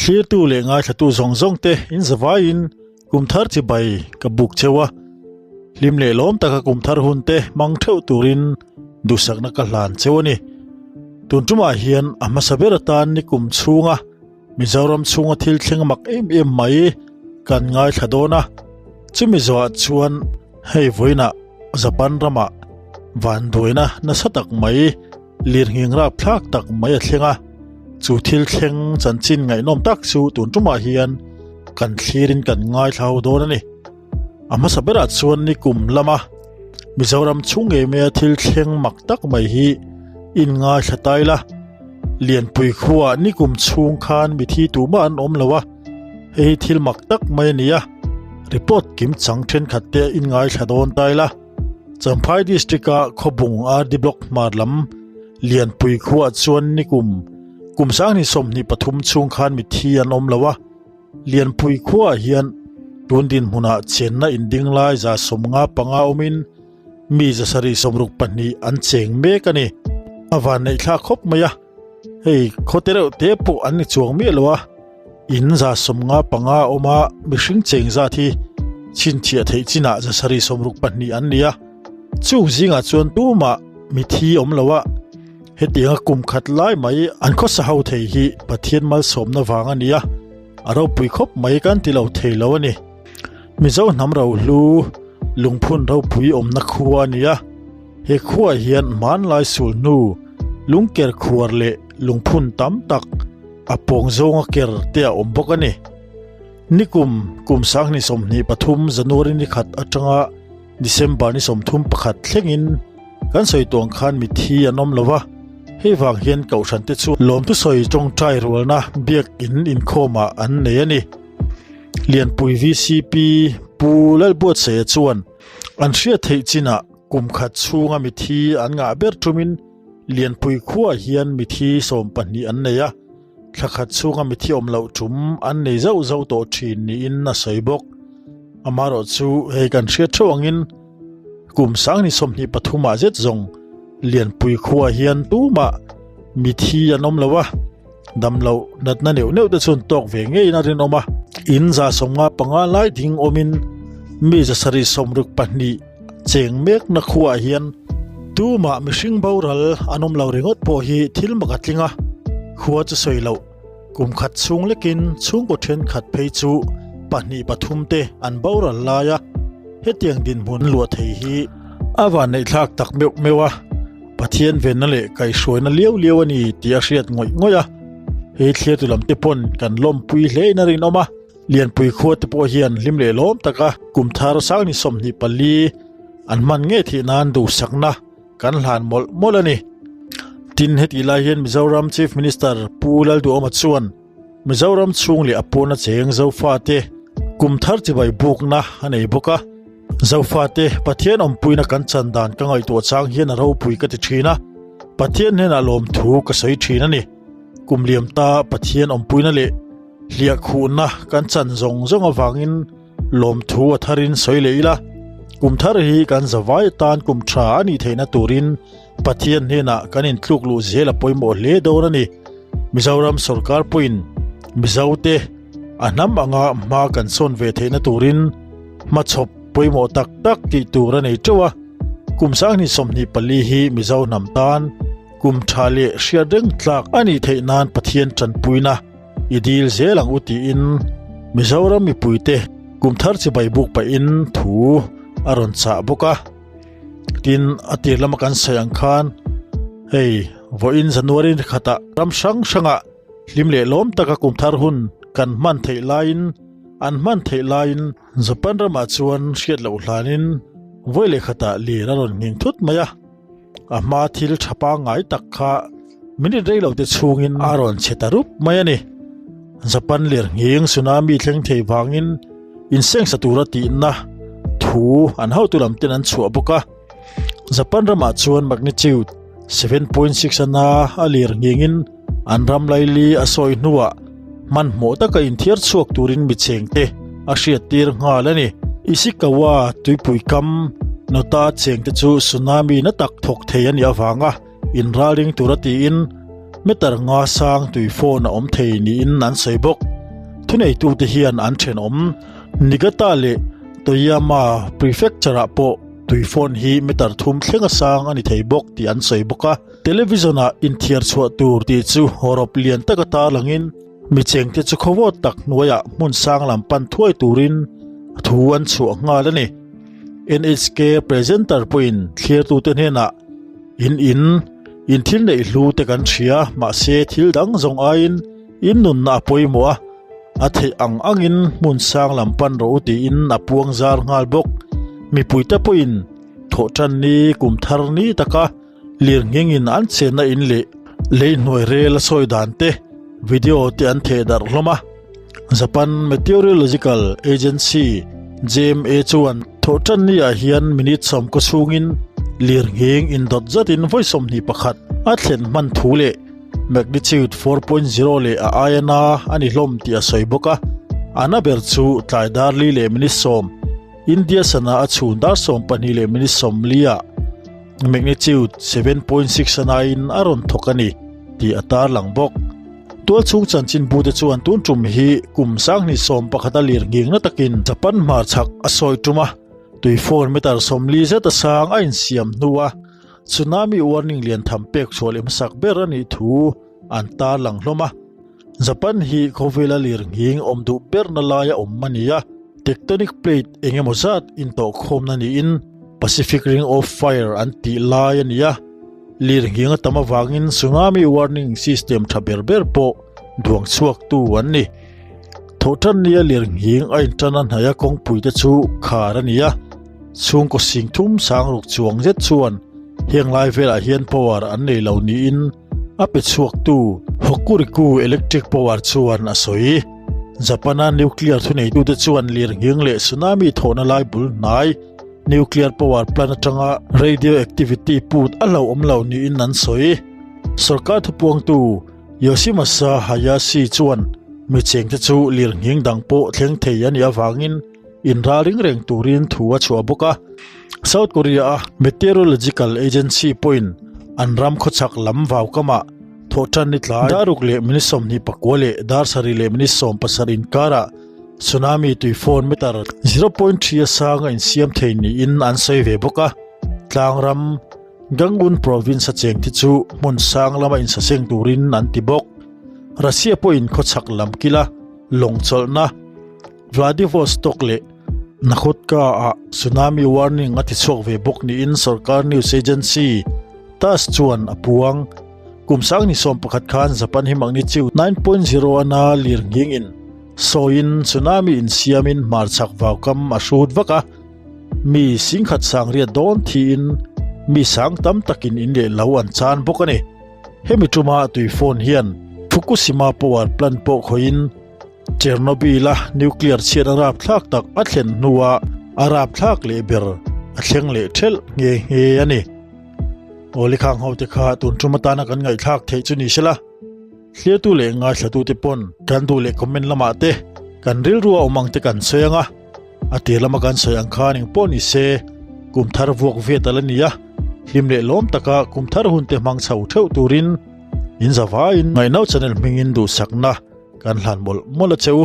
Thlirtu leh ngaithlatu zawng zawng te in zavaiin kum thar chibai ka buk cheu a, hlim leh lawm taka kum thar hun te hmang theuh turin duhsakna ka hlan cheu a ni. Tun tumah hian a hmasa ber atan ni kum chhunga Mizoram chhunga thil thleng mak em em mai kan ngaithla dawn a, chumi zawhah chuan hei vawiinah Japan ramah vanduaina nasa tak mai lirnghing rapthlak tak mai a thleng a, chu thil thleng chanchin ngaihnawm tak chu tun tumah hian kan thlirin kan ngaithla ho dawn a ni. A hmasa berah chuan nikum lama Mizoram chhung ngei maia thil thleng mak tak mai hi in ngaithla tai la. Lianpui khuaah nikum chhung khan mithi tumah an awm lo a, hei hi thil mak tak mai a ni a, report kim chang thenkhat te in ngaithla dawn tai la. Champhai District-a Khawbung RD Block hmar lam Lianpui khuaah chuan nikum kum 2023 chhung khan mithi an awm lo a, Lianpui khuaah hian tun dinhmunah chenna inding lai 75 awmin mi 762 an cheng mek a ni. A vanneih thlak khawp mai a, hei khaw te reuh te pawh an ni chuang miah lo a, in 55 awm a mihring cheng zat hi chhinchhiah theih chinah 762 an ni a, chung zingah chuan tumah mithi awm lo a. Hetianga kum khat lai mai an khawsa ho thei hi Pathian malsawmna vang a ni a, a ropui khawp mai kan ti lo thei lo a ni. Mizo hnam rohlu lungphun ropui awmna khua a ni a, he khuaah hian hmanlai sul hnu lungker khuar leh lungphun tam tak a pawng zawnga ker te a awm bawk a ni. Nikum kum 2023 January ni khat atanga December ni 31 thlengin kan sawi tuang khan mithi an awm lo va, hei vang hian kohhran te chu lawmthu sawi tawngtai rualna biakin inkhawmah an nei a ni. Lianpui VCP Pu Lalbuatsaia chuan an hriat theih chinah kum khat chhunga mithi an ngah ber tumin Lianpui khuaah hian mithi 12 an nei a, thla khat chhunga mithi awm loh tum an nei zauh zauh tawh thin niin a sawi bawk. Amaherawhchu hei kan hriat theuh angin Kum 2023 ah zet zawng Lianpui khuaah hian tumah mithi an awm lo a, damloh natna neuh neuh te chuan tawk ve ngeiin a rinawm a. In 55 lai ding awmin mi 762 cheng mekna khuaah hian tumah mihring boral an awm lo ringawt pawh hi thil mak a tling a, khua chu sawi loh. Kum khat chhung lekin chhungkaw thenkhat phei chu pahnih pathum te an boral lai a, hetiang dinhmun luah thei hi a vanneihthlak tak meuh meuh a, Pathian venna leh kaihhruaina liau liau a ni tih a hriat ngawih ngawih a, hei thliatu lam te pawn kan lawmpui hle in a rinawm a, Lianpui khua te pawh hian hlim leh lawm taka kum thar 2024 an hman ngei theih nan duhsakna kan hlan mawlh mawlh a ni. Tin, hetih lai hian Mizoram Chief Minister Pu Lalduhawma chuan Mizoram chhung leh a pawna cheng Zofate kum thar chibai bukna a nei bawk a. Zofate Pathian awmpuina kan chan dan ka ngaihtuah chang hian a ropui ka ti thin a, Pathian hnenah lawmthu ka sawi thin a ni. Kum liam ta Pathian awmpuina leh hliahkhuhna kan chan zawng zawng avangin Lawmthu a tharin sawi leh ila, kum thar hi kan zavai atan kum tha a nih theihna turin Pathian hnenah kan intluk luh zel a pawimawh hle dawn a ni. Mizoram sorkar pawhin Mizote a hnam anga hma kan sawn ve theihna turin hmachhawp pawimawh tak tak tih tur a nei teuh a, kum 2024 hi Mizo hnam tan kum tha leh hriat reng tlak a nih theih nan Pathian tanpuina I dil zel ang u tiin Mizoram mipuite kum thar chibai buk pahin thu a rawn chah bawk a. Tin, a tir lama kan sawi ang khan hei vawiin January ni khatah ram hrang hrangah hlim leh lawm taka kum thar hun kan hman theih laiin an hman theih laiin Japan ramah chuan hriat loh hlanin vawi leh khatah lir a rawn nghing thut mai a. A hma thil tha pangngai tak kha minute rei lo te chhungin a rawn chhe ta rup mai a ni. Japan lirnghing tsunami thleng thei vangin insengsa tura tihna thu an hotu lam ten an chhuah bawk a. Japan ramah chuan magnitude 7.6 ana a lirnghingin an ram laili a sawi hnuah hmanhmawh taka inthiar chhuak turin mi chengte a hriattir nghal a ni. Ishikawa tuipui kam Nota chengte chu tsunami na tak thawk thei a nih avanga inralring tura tiin meter nga sang tui phone a awm thei niin an sawi bawk. Thuneitute hian an thenawm Niigata leh Toyama Prefecture-ah pawh tuifawn hi meter thum thlenga sang a ni thei bawk tih an sawi bawk a. Television-ah inthiar chhuah tur tih chu hawrawp lian taka tarlangin mi chengte chu khawvawt tak hnuaiah hmun sang lam pan thuai turin thu an chhuah nghal a ni. NHK presenter pawhin thlirtute hnenah In in, in thil neih hlu te kan hria, mahse thil dang zawng aiin in nunna a pawimawh a, a theih ang angin hmun sang lam pan rawh u tiin a puang zar nghal bawk. Mipuite pawhin thawhtan ni kum thar ni taka lirnghingin an chenna in leh lei hnuai rel a sawi dan te video te an theh darh hlawm a. Japan Meteorological Agency, JMA, chuan thawhtan ni ah hian minute sawmkaw chhungin lirnghing indawt zatin vawi 21 a thlen hman thu leh magnitude 4.0 leh a aia na a ni hlawm tih a sawi bawk a. A na ber chu tlai dar li leh minute sawm, India sana a chhun dar 12 leh minute 40 ah magnitude 7.6 a naiin a rawn thawk a ni tih a tarlang bawk. Tualchhung chanchinbute chuan tun tum hi kum 2011 a lirnghing na takin Japan hmarchhak a sawi tum a, tuifawn meter 40 zet a sang a insiam hnua tsunami warning lian tham pek chhuah leh hmasak ber a nih thu an tarlang hlawm a. Japan hi khawvela lirnghing awm duh berna laia awm a ni a, tectonic plate eng emaw zat intawhkhawmna niin Pacific Ring of Fire an tih lai a ni a, lirnghing a tam avangin tsunami warning system tha ber ber pawh duang chhuaktu an ni. Thawhtan nia lirnghing a intan a hnaia kawngpuite chu khar a ni a, chhungkaw sing thum sang ruk chuang zet chuan heng lai velah hian power an nei lo niin a pe chhuaktu Hokuriku Electric Power chuan a sawi. Japan-a nuclear thuneitute chuan lirnghing leh tsunami thawhna lai bul hnai nuclear power plant atanga radioactivity put a hlauhawm lo niin an sawi. Sorkar thupuangtu Yoshimasa Hayashi chuan mi chengte chu lirnghing dang pawh thleng thei a nih avangin inralring reng turin thu a chhuah bawk a. South Korea-a Meteorological Agency pawhin an ram khawchhak lam vaukamah thawhtan ni tlai dar ruk leh minute 29 leh dar sarih leh minute 17 inkarah tsunami tuifawn meter 0.3 a sang a insiam thei niin an sawi ve bawk a. Tlangram Gangwon Province-a chengte chu hmun sang lama insaseng turin an ti bawk. Russia pawhin khawchhak lam kila lawng chawlhna Vladivostok leh Nakhodka-ah tsunami warning a tichhuak ve bawk niin sorkar news agency TASS chuan a puang. Kum sang ni 11 khan Japan hi magnitude 9.0 a na lirnghingin sawiin tsunami insiamin hmarchhak vaukam a hrut vak a, mi singkhat sangriat dawn thiin mi sang tam takin in leh lo an chan bawk a ni. Hemi tuma tuifawn hian Fukushima power plant pawh khawihin Chernobyl-a nuclear chhiatna rapthlak tak a thlen hnuah a rapthlak leh ber a thleng leh thelh nghe nghe a ni. Awle khang ho te kha tun tum atana kan ngaihthlak theih chu ni sela, thliartu leh ngaithlatute pawn kan duh leh comment lamah te kan rilru a awm ang te kan sawi ang a, a tir lama kan sawi ang khan engpawh ni se kum thar vuak viat a la ni a, hlim leh lawm taka kum thar hun te hmang chho theuh turin in zavaiin Ngaihno channel hmingin duhsakna kan hlan mawlh mawlh a che u.